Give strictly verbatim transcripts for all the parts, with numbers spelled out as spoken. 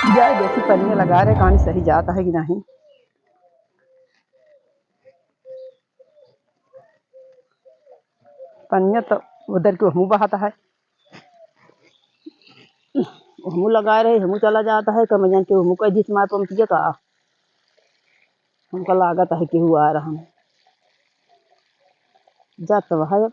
जाए देखी पनिया लगा रहे, कहानी सही जात है कि नहीं। पनिया तो उधर के हमू बहात है, हमू लगाए रहे, हमू चला जात है, कम जान के हमू कह दिस मार पंपिया का, हमका लागत है केहू आ रहा है, जात तो है अब।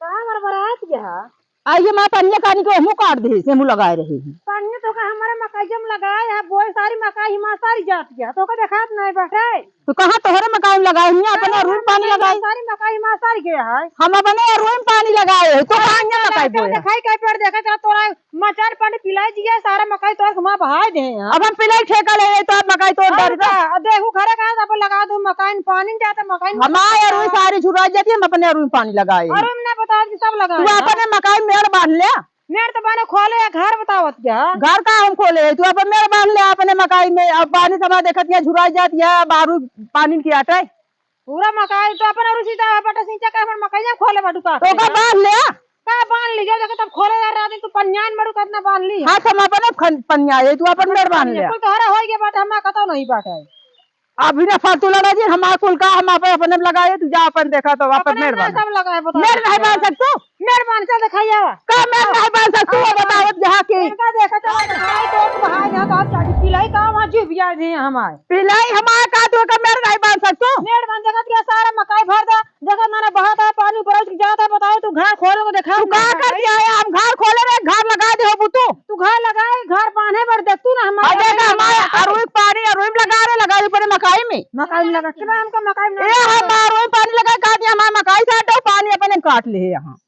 कहाँ बरबरात गया? आइए माँ, पनिया कानी के हमू काट दे, से हमू लगाए रहे हैं। पनिया तो का हमारे मकई में लगाए है, बोए सारी मकई हिमा सारी जात गया, तो का देखात नहीं बैठे। तो कहाँ तोहरे मकई में लगाए हैं? अपने हाँ, अरुई में पानी लगाए। सारी मकई हिमा सारी गया है। हम अपने अरुई में पानी लगाए हैं, तो कहाँ यहाँ मकई बोए है? देखाई कई पेड़ देखा चला तोरा मचान पानी पिलाई दिया, सारा मकई तोड़ के वहाँ बहाई दे हैं। अब हम पिलाई ठेका ले, तो आप मकई तोड़ और डाल दो। का? अब देखू घरे कहाँ से अपन लगा दू मकई में पानी नहीं जाता, मकई में हमारे अरुई सारी झुरा जाती है, हम अपने अरुई में पानी लगाए हैं। अरुई में नहीं बताओ कि सब लगा तू है। अपने मकई में मेड़ बांध ले। मेड़ तो बाने खोले या घर बतावत क्या? घर का हम खोले है, तू अपन मेड़ बांध ले अपने मकई में। अब पानी समय देखत या झुरा जात या बारू पानी की आटे। पूरा मकई तो अपन अरुई सींचा है, बटा सींचा के अपन मकई में खोले बाटू का? तो का बांध ले। का बांध ली? जब देखो तब खोले जा रहा, तू पनियान मरू कितना बांध ली? हाँ, हम अपने खन-, पनिया है, तू अपन मेड़ बांध ले। कुल तोहरा होई के बाटे, हमार कतौ नहीं बाटे। अभी ना फालतू लड़ा जी, हमार कुल का हम अपन, अपने लगाए, तू जा अपन देखा तो अपन अपने मेड़ ना बांध। सब लगाए, बताओ। मेड़ नहीं बांध सकतू? मेड़ बांध, चल दिखाई आवा। का मेड़ नहीं बांध सकतू? आवा, बताओ। बतावत यहाँ के। इनका देखा चला, दिखाई तो भाई यहाँ तो आप जाके पिलाई का वहाँ जीव बिया दे हमारे। पिलाई हमारे का तू का मेड़ नहीं बांध सकतू? मेड़ बांध जगत के सारा मकई भर दे। देखा ना, ना, बहात है पानी, ऊपर उठ के जात है, बताओ, तू घर खोलो तो देखा तू ना, का कर दिया है? हम घर खोले रहे, घर लगा दे हो बुतू। तू घर लगाए, घर बांधे बर देख तू ना, हमारे हाँ, देखा, हमारे अरुई पानी, अरुई में लगा रहे, लगा दे पड़े मकई में। मकई में लगा, कितना हमका मकई में ए, लगा हम दो। अरुई पानी लगा, काट दिया, हमारे मकई से हटो, पानी अपने में काट ले यहाँ।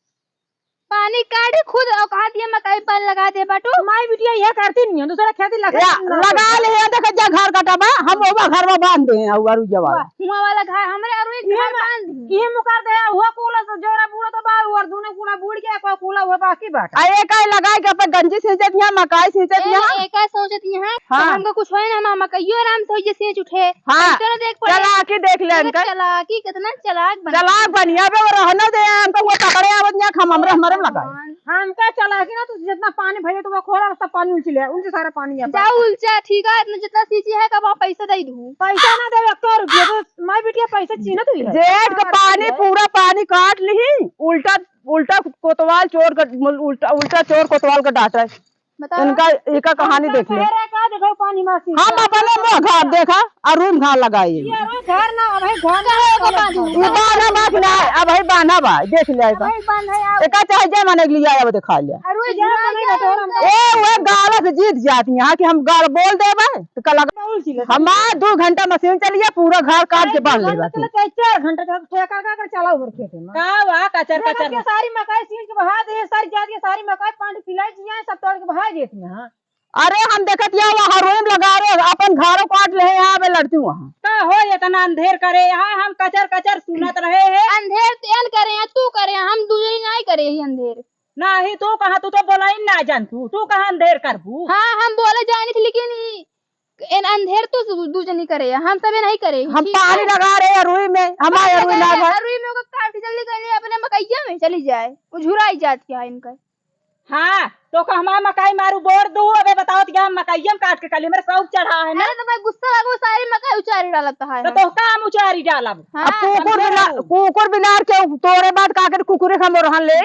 पानी काटे खुद औकात ये मकई पान लगा दे बाटू। माई बिटिया यह करती नहीं है, दूसरा खेती लगा या, लगा ले, ये देख जा घर कटा बा, हम ओबा घर में बांध दे हैं, अउ अरु जवाला। हुआ वाला घर, हमरे अरु एक ये घर मा-, बांध दे। ये मुकर दे, हुआ कूला तो जोरा बूढ़ा तो बा, और दूने कूला बूढ़ गया, कोई कूला हुआ बाकी बाटा। आ, ये काहे लगाए के अपन गंजी सींचत यहाँ, मकई सींचत ए, यहाँ? ए, का सोचत यहाँ? हाँ। तो हमका कुछ होए ना, हम मकइयो आराम से होइए सींच उठे। हाँ। हमका ना देख पड़े। चला के देख ले इनका। चला के कितना चालाक बन चलाक बनिया बे, वो रहने दे, हम तो वो पकड़े आवत नहीं, हम हमरे, हमरे में लगाए। भगवान। हमका चालाकी ना, तू जितना पानी भैया, तो वो खोला, सब पानी उनसे ले, उनसे सारा पानी आता। जा उलचा, ठीक है, इतना जितना सींची है, कब आप पैसा दे दूँ? पैसा ना दे, एक रुपया, तो माई बिटिया पैसा चीन्हत ही है। जेठ का पानी, पूरा पानी काट ली, उल्टा, उल्टा कोतवाल चोर का, उल्टा, उल्टा चोर कोतवाल का डांटा है। बताओ। इनका, इनका कहानी देख ले। कह रहे का देखो पानी मासी। हम अपने मुँह घर देखा, अरुई में घर लगाई। ये अरुई घर ना, अबे घर ना, कहे को बांधू? ये बांधा बा कि ना? अबे बांधा बा, देख ले का। अबे बांधा है, आओ। एका चाहे जे मने के लिए आया, वो दिखा लिया। अरुई घर ना, ना, ना, ए, वो गाँव से जीत जाती यहाँ कि हम गाल बोल देबे, तो का लगा? बाउल सी ले। हमार दो घंटा मशीन चलिए, पूरा घर काट के बांध ले बाटी। चलो, चाहे चार घंटा तक ठेका का कर चलाओ हर खेते में। का वा, कचर, देखा कचर। के सारी मकई सींच के बहा दे, सारी जात के सारी मकई पानी पिलाई जिया, सब तोड़ के बहा देती हैं। अरे हम देखत या वहाँ रोइम लगा रहे, अपन घरों काट ले हैं, यहाँ पे लड़ती वहाँ। का हो इतना अंधेर करे, यहाँ हम कचर कचर सुनत रहे हैं। अंधेर तेन करे हैं, तू करे हैं, हम दूजरी नहीं करे ही अंधेर। नाही, तू कहाँ, तू तो बोला ही ना जान तू, तू कहाँ अंधेर करबू? हाँ, हम बोले जानी थी, लेकिन ई एन अंधेर तो दू, दू जनी करे, हम सबे नहीं करे। हम ठीक पानी है? लगा रहे हैं रुई में, हमारे पानी रुई लगा ना रहे हैं, है। रुई में ओकर काट के जल्दी कर ले, अपने मकइया में चली जाए, वो झुराई जात क्या है इनकर। हाँ, तो का हमार मकई मारू बोर दू, अबे बताओ तो क्या हम मकइया में काट के कर ले, मेरे शौक चढ़ा है ना। अरे तो भाई गुस्सा लगो, सारी मकई उचारी डालत है तो हम। तो का हम उचारी डालब? हाँ, अब कुकुर हम बिना, डालब। कुकुर बिलार के तोरे बाद का कर कुकुरे हम रहन ले।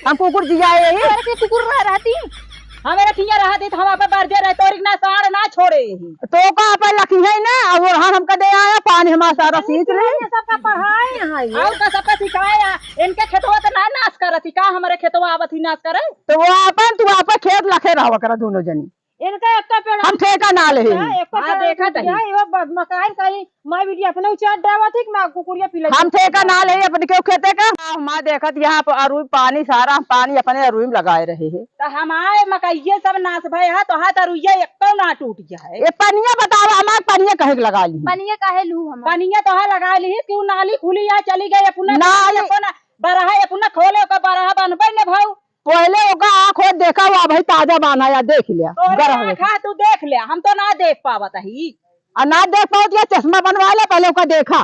हम कुकुर जिया यही। अरे, के कुकुर रह रहती? हमारे ठिया रहा दी तो हम आपे बार दे रहे, तोरी ना साड़ ना छोड़े यही। तो का आपे लखी है ना, अब ओरहन हमका दे आया, पानी हमारा सारा सींच ले। ये सबका पढ़ाए यहाँ ये। और का सबका सिखाया, इनके खेतवा तो ना नाश करती का, हमारे खेतवा आवत ही नाश करे। तो वो आपन, तू आपे खेत लखे रहो करा दोनों जनी। इनका एक तो पेड़ हम ठेका ना ले। हाँ, एक तो हाँ, पेड़ देखा टूट तनी। गया, ये ब-, मकान कहीं माई बिटिया अपने उचार डावा थी कि माँ कुकुरिया पी ले। हम ठेका ना ले अपने क्यों खेते का। हाँ, माँ देखत यहाँ पर अरुई पानी, सारा हम पानी अपने अरुई में लगाए रहे हैं। तो हमारे मकइये सब नाश भय है, तो हाथ अरुइया एक तो ना टूट गया है। ये पनिया बताओ, हमारे पनिया कहे के लगा ली? पनिया काहे लू हम? पनिया तो है लगा ली, क्यों नाली खुली है, चली गई अपना नाली। अपना बरहा, अपना खोले का बरहा बनबे न भाऊ। पहले ओका आँख हो देखा, वो अबही ताजा बान्हा या देख लिया, तोरे गरह आँख हो। है, तू देख ले, हम तो ना देख पावत ही। आ ना देख पावत या चश्मा बनवा ले, पहले ओका देखा,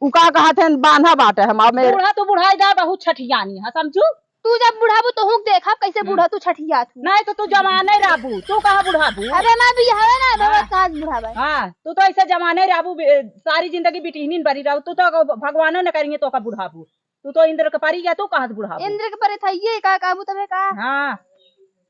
उ का कहत है, बान्हा बाटे हम, अब मेरे बूढ़ा तू बुढ़ाई जा, बहुत छठियानी है, समझू? तू जब बुढ़ाबू तोहूँ देखब कैसे हम्म। बूढ़ा तू छठियात हूँ। नहीं तो तू जवाने रहबू, तू कहाँ बुढ़ाबू? अबे मैं बियाहवे ना, अबे हाँ। कहाँ बुढ़ाबे? हाँ, तू तो ऐसे जवाने रहबू, बे-, सारी जिंदगी बिटिहनिन बनी रहबू, तू तो भगवानो न करिहैं तोका बुढ़ाबू। तू तो इंद्र के परी गया, तू कहाँ से बुढ़ाबू? इंद्र के परी था ये का काबू तबे का? हाँ,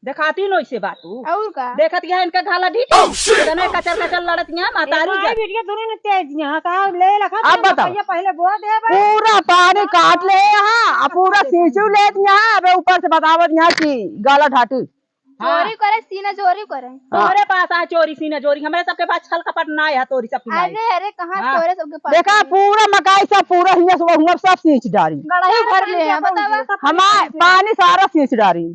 देखाती नो इसे बात तू। और का? देखत यहाँ इनका घाला ढीठ। Oh, shit! इतने कचर कचर लड़त यहाँ, ए, महतारी माई जा। बिटिया दोनों ने तेज यहाँ का ले लखा अब तो बताओ। भैया पहले बोल दे बे। पूरा पानी काट ले यहाँ, अब पूरा सींचू लेत यहाँ, अबे ऊपर से बतावत यहाँ कि गाला ढाटी। हाँ। चोरी करे, सीना चोरी करे। हाँ। तोहरे पास आ चोरी, सीना चोरी, हमरे सबके पास छल कपट ना है, तोरी सबके नाई। अरे, अरे, कहाँ हाँ। तोरे सबके पास देखा, है? पूरा मकाई सब, पूरा हियाँ से हुआँ सब सींच डारी। गड़ही भर ले हैं, बतावा। हमार पानी सारा सींच डारी।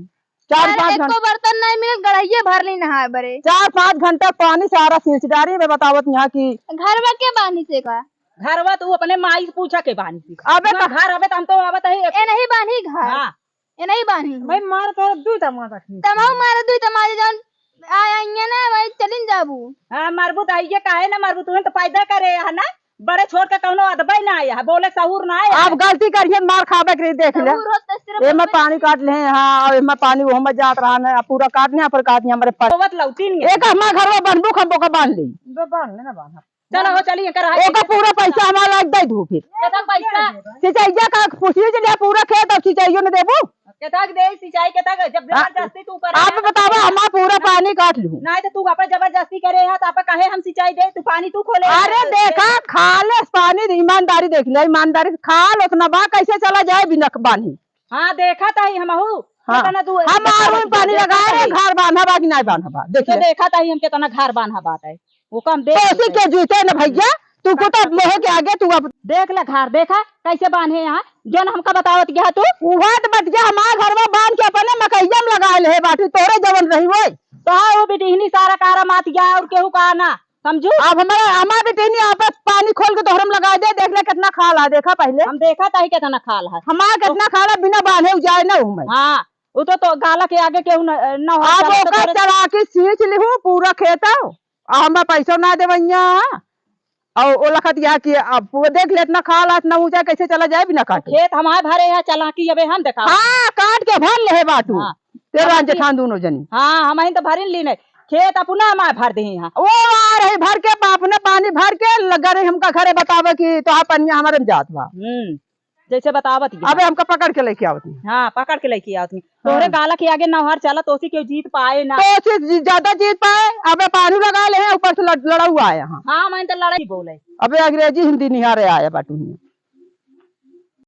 चार अरे, पाँच एको घंटा। बर्तन नहीं मिलल, गड़हिए भर ली नहाए बरे। चार पाँच घंटा पानी सारा सींच डारी, मैं बतावत यहाँ की। घरवा के बानी से का? घरवा तू अपने माई से पूछा के बानी से। अबे वहाँ तो घर अबे तो हम तो आवत है। ए नहीं बानी घर। हाँ। ए नहीं बानी। भाई मार तो दुई तमाचा खींच। तमहू मार दुई तमाचा जौन आ आइए ना भाई चलिन जाबू। हाँ, मारबू तो आइए, काहे ना मारबू? तू तो पैदा करे है ना, बड़े छोट के कौनो अदबे ना आया है, बोले सहूर ना आया अब है। गलती करिए, मार खाबे के रही, देख ले। सहूर होत तो सिर्फ एमे बोले पानी काट ले, हाँ, और एमे पानी वो में जात रहा ना, अब पूरा काट ले, पर काट ले, हमारे पर। सोवत लौटी नहीं। एक हमार घरवा बनबू, खम्बो का बांध ले। बे बांध ले ना, बांध। चलो हो, चली, एकर हाथ ओकर पूरा पैसा हमार लाग दे दू फिर। केतना पैसा? सिंचैया का पूछिए जे ले पूरा खेत, अब सिंचैयो न देबू। केतना दे सिंचाई, केतना जब आ, जबरदस्ती तू करे आप है तो बतावा, हमार पूरा पानी काट लू। नहीं तो तू आप जबरदस्ती करे है तो आप कहे हम सिंचाई दे, तू पानी तू खोले है अरे तो देखा, खाले पानी, ईमानदारी देख ले, ईमानदारी से खाल उतना बा, कैसे चला जाए बिना बानी? हाँ, देखा ताही हमहू। हाँ। केतना तू हम केतना आरू तू पानी देखा लगा रहे, ताही। घर बांधा बा कि नहीं बांधा बा, देख तो ले। देखा ताही हम केतना घर बांधा बाटे। वो कम देख तो उसी के जूते न भैया, तू को तो मोह के आगे तू अब देख ले घर, देखा कैसे बांधे यहाँ, जौन हमका बतावत गया तू। उहा तो बतिया हमार घरवा बांध के अपने मकैया में लगा ले बाटी, तोरे जवन रही होई। तो हाँ, वो बिटिहनी सारा कारा मात गया और केहू का ना, समझू? अब हमारा, हमार बिटिहनी आपस पानी खोल के तोहरे में लगा दे, देख ले कितना खाल है, देखा पहले। हम देखा ताही कितना खाल है। हमार कितना खाल है, बिना बांधे उ जाए ना हूँ मैं। हाँ, वो तो, तो गाला के आगे केहू न, न हो, अब चलो तो ओकर तोरे चला के सींच लिहू पूरा खेत। आ हमार पैसो ना देवैया। और ओ लखत या कि अब वो देख ले, इतना खाल, इतना ऊंचा, कैसे चला जाए बिना काटे? खेत हमार भरे है, चलाकी अबे हम देखाओ। हाँ, काट के भर ले बाटू। हाँ। तेरा अब जेठान दोनों जनी। हाँ, हम ही तो भरिन ली नहीं। खेत अपना हमार भर दे यहाँ। वो आ रही भर के, बाप ने पानी भर के लगा रही हमका घरे बतावे कि तोहार पनिया हमारे में जात बा। हम्म। जैसे बतावत ही अबे ना। हमका पकड़ के लेके आवत ही। हाँ, पकड़ के लेके आवत ही। हाँ। तोहरे गाला के आगे नौहर चला, तोसी केहू जीत पाए ना। तोसी जी-, ज्यादा जीत पाए, अबे पानी लगा ले हैं, ऊपर से लड़-, लड़ाऊ आया। हाँ। हाँ, मैं तो लड़ाई बोले। अबे अंग्रेजी हिंदी निहारे आया बाटू ही।